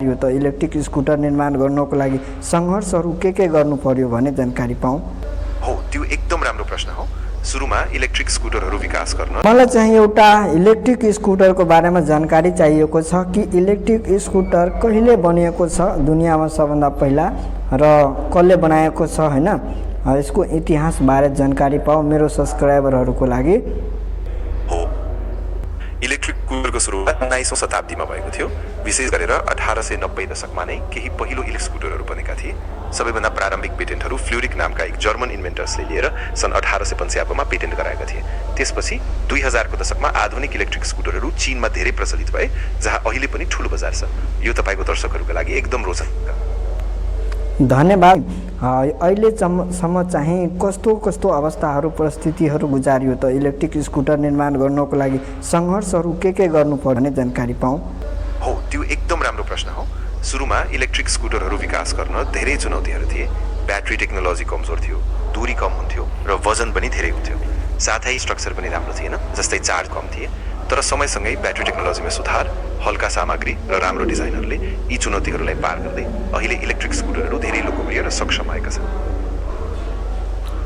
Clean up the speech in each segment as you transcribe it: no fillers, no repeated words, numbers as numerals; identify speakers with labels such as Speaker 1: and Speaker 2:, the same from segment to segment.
Speaker 1: गुजारियो त electric scooter निर्माण गर्नको लागि सङ्घर्षहरू के गर्नु पर्यो भने जानकारी पाऊँ।
Speaker 2: हो, त्यो एकदम राम्रो प्रश्न हो। सुरुमा इलेक्ट्रिक स्कुटरहरू विकास गर्न
Speaker 1: मलाई चाहिँ एउटा इलेक्ट्रिक स्कुटरको बारेमा जानकारी चाहिएको छ कि इलेक्ट्रिक स्कुटर कहिले बनिएको छ दुनियाँमा सबभन्दा पहिला र कसले बनाएको छ हैन, यसको इतिहास बारे जानकारी पाऊ मेरो सब्सक्राइबरहरूको लागि।
Speaker 2: हो, इलेक्ट्रिक स्कुटरको सुरुवात 19औं शताब्दीमा भएको थियो। विशेष गरेर 1890 दशकमा नै केही पहिलो इलेक्ट्रिक स्कुटरहरू बनेका थिए। सबैभन्दा प्रारम्भिक पेटेन्टहरू फ्लुरिक नामका एक जर्मन इन्भेन्टर्सले लिएर सन् 1895 मा पेटेन्ट गराएका थिए। त्यसपछि 2000 को दशकमा आधुनिक इलेक्ट्रिक स्कुटरहरू चीनमा धेरै प्रचलित भए, जहाँ अहिले पनि ठूलो बजार छ। यो तपाईको दर्शकहरूका लागि एकदम रोचक छ।
Speaker 1: धन्यवाद। अहिलेसम्म चाहिँ कस्तो अवस्थाहरू परिस्थितिहरू गुजारियो त इलेक्ट्रिक स्कुटर निर्माण गर्नको लागि सङ्घर्षहरू के गर्नु पर्यो भने जानकारी पाऊँ।
Speaker 2: हो, त्यो एकदम राम्रो प्रश्न हो। सुरुमा इलेक्ट्रिक स्कुटरहरू विकास गर्न धेरै चुनौतीहरू थिए। ब्याट्री टेक्नोलोजी कमजोर थियो, दूरी कम हुन्थ्यो र वजन पनि धेरै हुन्थ्यो। साथै स्ट्रक्चर पनि राम्रो थिएन, जस्तै चार्ज कम थिए। तर समयसँगै ब्याट्री टेक्नोलोजीमा सुधार, हल्का सामग्री र राम्रो डिजाइनहरूले यी चुनौतीहरूलाई पार गर्दै अहिले इलेक्ट्रिक स्कुटरहरू धेरै लोकप्रिय र सक्षम भएका छन्।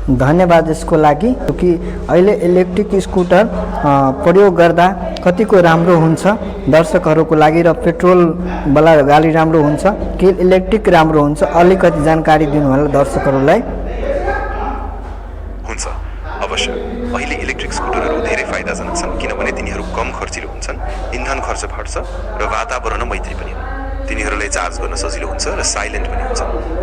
Speaker 1: धन्यवाद यसको लागि कि अहिले इलेक्ट्रिक स्कुटर प्रयोग गर्दा कतिको राम्रो हुन्छ दर्शकहरूको लागि र पेट्रोलवाला गाडी राम्रो हुन्छ कि इलेक्ट्रिक राम्रो हुन्छ, अलिकति जानकारी दिनु होला दर्शकहरूलाई।
Speaker 2: हुन्छ, अवश्य। अहिले इलेक्ट्रिक स्कुटरहरू धेरै फाइदाजनक छन् किनभने तिनीहरू कम खर्चिलो हुन्छन्, इन्धन खर्च घट्छ र वातावरण मैत्री पनि हुन्। तिनीहरूलाई चार्ज गर्न सजिलो हुन्छ र साइलेन्ट पनि हुन्छ।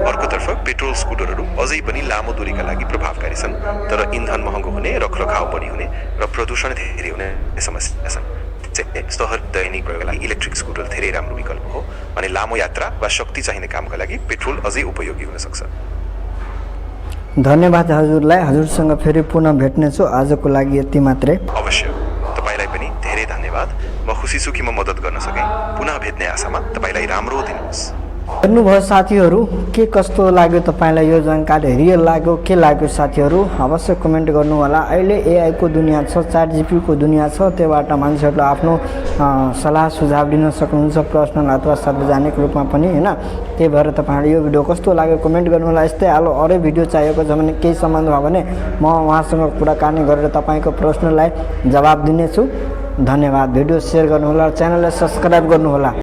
Speaker 2: अर्कोतर्फ पेट्रोल स्कुटरहरू अझै पनि लामो दूरीका लागि प्रभावकारी छन्, तर इन्धन महँगो हुने, रखरखाव बढी हुने र प्रदूषण धेरै हुने समस्या छन्। शहर दैनिक प्रयोगका लागि इलेक्ट्रिक स्कुटर धेरै राम्रो विकल्प हो, अनि लामो यात्रा वा शक्ति चाहिने कामका लागि पेट्रोल अझै उपयोगी हुन सक्छ।
Speaker 1: धन्यवाद हजुरलाई। हजुरसँग फेरि पुनः भेट्नेछु। आजको लागि यति मात्रै।
Speaker 2: अवश्य। तपाईलाई पनि धेरै धन्यवाद। म खुसी छु कि म मद्दत गर्न सकेँ। पुनः भेट्ने आशामा तपाईलाई राम्रो दिनुहोस्।
Speaker 1: हेर्नुभयो साथीहरू, के कस्तो लाग्यो तपाईँलाई यो जानकारी, रियल लाग्यो के लाग्यो साथीहरू अवश्य कमेन्ट गर्नु होला। अहिले एआई को दुनियाँ छ, ChatGPT को दुनियाँ छ, त्यबाट मान्छेहरूले आफ्नो सल्लाह सुझाव दिन सक्नुहुन्छ, पर्सनल अथवा सार्वजनिक रूपमा पनि हैन। त्यही भएर तपाईँहरूले यो भिडियो कस्तो लाग्यो कमेन्ट गर्नु होला। यस्तै अरू भिडियो चाहिएको छ भने केही सम्बन्ध भयो भने म उहाँसँग कुराकानी गरेर तपाईँको प्रश्नलाई जवाब दिनेछु। धन्यवाद। भिडियो सेयर गर्नुहोला, च्यानललाई सब्सक्राइब गर्नुहोला।